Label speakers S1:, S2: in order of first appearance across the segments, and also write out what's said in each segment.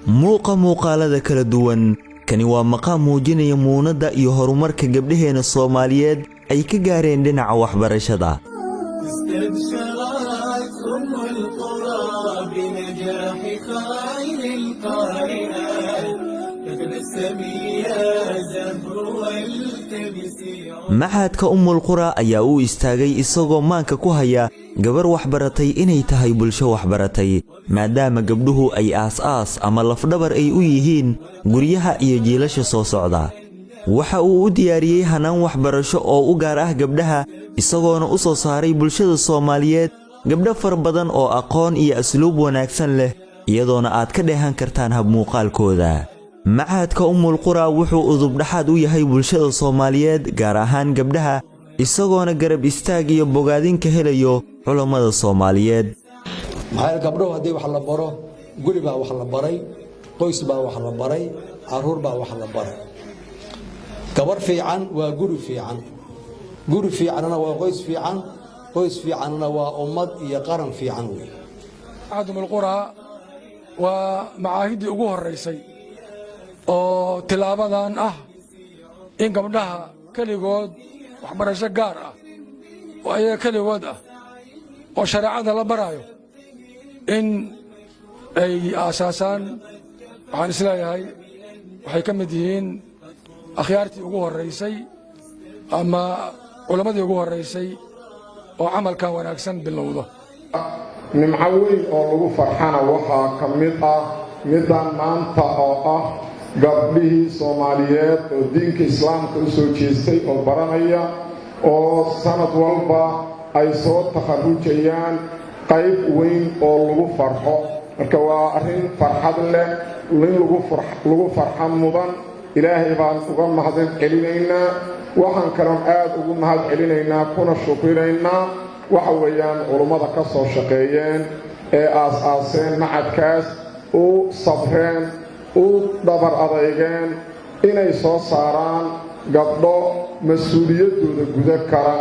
S1: Muuqa muuqaalada kala duwan. Kani waa maqaam muujinaya muunadda iyo horumarka gabdhaheenna Soomaaliyeed ay ka gaareen dhinaca waxbarashada.
S2: استبشرت أم القرى بنجاح خير القارئات، فتبسمي يا زهر والتمسي.
S1: Machadka Ummul Qura ayaa u istaagay isagoo maanka ku haya gabar waxbaratay inay tahay bulsho waxbaratay, maadaama gabdhuhu ay aas-aas ama lafdhabar ay u yihiin guryaha iyo jiilasha soo socda. Waxa uu u diyaariyey hanaan waxbarasho oo u gaar ah gabdhaha, isagoona u soo saaray bulshada Soomaaliyeed gabdho fara badan oo aqoon iyo asluub wanaagsan leh, iyadoona aad ka dheehan kartaan habmuuqaalkooda. Machadka Ummul Qura wuxuu udubdhaxaad u yahay bulshada Soomaaliyeed, gaar ahaan gabdhaha, isagoona garab istaag iyo bogaadin ka helayo culammada Soomaaliyeed.
S3: Maxaa yeele, gabdhuhu haddii wax la baro, guri baa wax la baray, qoys baa wax la baray, caruur baa wax la baray. Gabar fiican waa guri fiican, guri fiicanna waa qoys fiican, qoys fiicanna waa ummad iyo qaran fiican wey.
S4: Machad Umul Qura waa macaahiddii ugu horraysay oo tilaabadan ah in gabdhaha keligood waxbarasho gaar ah oo ayaga keligood ah oo shareecada la baraayo in ay aasaasaan. Waxaan isleeyahay waxay ka mid yihiin akhyaartii ugu horraysay ama culammadii ugu horraysay oo camalkan wanaagsan bilowdo.
S5: Nimco weyn oo lagu farxana waxaa ka mid ah middan maanta oo ah gabdhihii Soomaaliyeed oo diinka Islaamka u soo jeestay oo baranaya, oo sanad walba ay soo takharujayaan qayb weyn oo lagu farxo. Marka waa arrin farxad leh, in lagu farxo mudan. Ilaahay baan uga mahadin celinaynaa. Waxaan kaloon aad ugu mahad celinaynaa kuna shukrinaynaa waxa weeyaan culummada ka soo shaqeeyeen ee aas-aaseen machadkaas, u sabreen, u dhabar adeygeen inay soo saaraan gabdho mas-uuliyaddooda guda kara,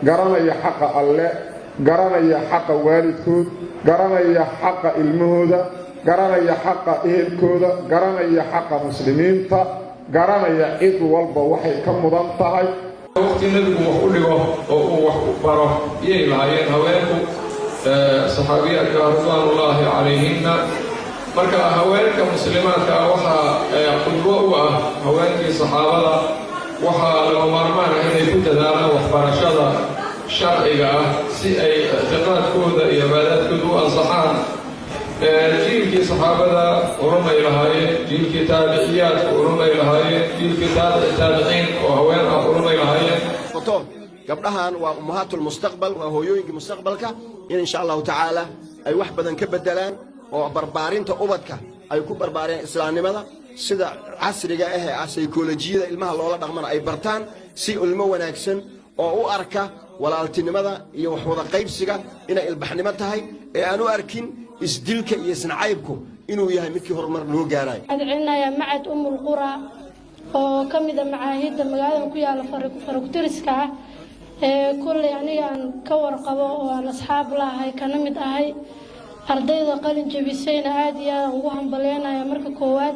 S5: garanaya xaqa Alle, garanaya xaqa waalidkood, garanaya xaqa ilmahooda, garanaya xaqa ehelkooda, garanaya xaqa muslimiinta, garanaya cid walba waxay ka mudan tahay.
S6: Waqti Nebigu wax u dhigo oo uu wax u baro iyay lahaayeen haweenku saxaabiyaadka ridwaanullaahi calayhinna. Marka haweenka muslimaadka ah waxaa qudwo u ah haweenkii saxaabada. Waxaa lama maarmaan ah inay ku dadaalaan waxbarashada sharciga ah si ay ictiqaadkooda iyo cibaadaadkooda u ansaxaan. Jiilkii saxaabada culumay lahaayeen, jiilkii taabiciyaadka culumay lahaayeen, jiilkii taabici taabiciin oo haween ah culumay lahaayeen.
S7: Gabdhahan waa ummahaatu lmustaqbal, waa hooyooyinkii mustaqbalka, in insha Allahu tacaala ay wax badan ka beddelaan oo barbaarinta ubadka ay ku barbaareen islaamnimada sida casriga ah ee ah saykolojiyada ilmaha loola dhaqmana ay bartaan, si ilmo wanaagsan oo u arka walaaltinimada iyo waxwada qaybsiga inay ilbaxnimo tahay, ee aan u arkin isdilka iyo isnacaybku inuu yahay midkii horumar loo gaarayo.
S8: Waxaan celinayaa Machad Umul Qura oo ka mid a macaahidda magaaladan ku yaalla farakutiriska ah ee kolley aniga aan ka warqabo oo aan asxaab lahay, kana mid ahay ardayda qalin jebisayna. Aad iyo aad aan ugu hambalyeynaya. Marka koowaad,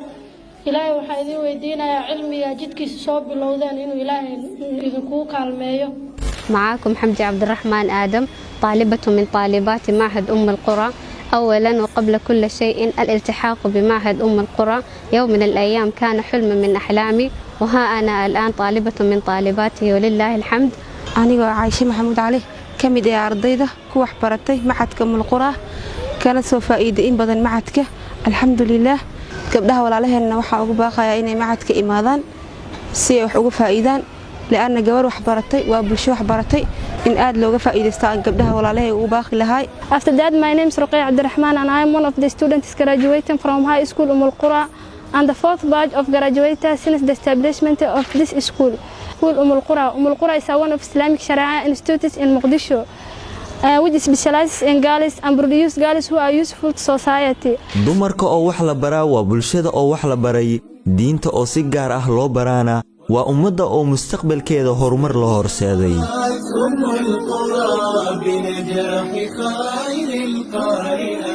S8: Ilaahay waxaa idiin weydiinayaa cilmiga jidkiisa soo bilowdeen inuu Ilaahay idinkugu kaalmeeyo.
S9: معاكم حمدي عبد الرحمن آدم، طالبة من طالبات معهد أم القرى. أولا وقبل كل شيء، الالتحاق بمعهد أم القرى يوم من الأيام كان حلم من أحلامي، وها أنا الآن طالبة من طالباته ولله الحمد.
S10: Anigoo Cayshe Maxamuud Cali, ka mid ee ardayda ku waxbaratay machadka Umulqura, kana soo faa'iiday in badan machadka, alxamdulilaah. Gabdhaha walaalaheenna waxaa ugu baaqayaa inay machadka imaadaan si ay wax uga faa'iidaan, li'anna gabar waxbaratay waa bulsho waxbaratay. In aad looga faa'iidaysta aan gabdhaha walaalahay ugu baaqi lahaay.
S8: After that, my name is Ruqayya Abdurrahman and I am one of the students graduating from High School Umm Qura and the fourth batch of graduates since the establishment of this school. School Umm Qura. Umm Qura is one of Islamic Sharia institutes in Mogadishu, which specializes in girls and produce girls who are useful to society.
S1: Dumarka oo wax la baraa waa bulshada oo wax la baray. Diinta oo si gaar ah loo baraana waa ummadda oo mustaqbalkeeda horumar loo horseeday.
S2: أم القرى بنجاح خير القارئات.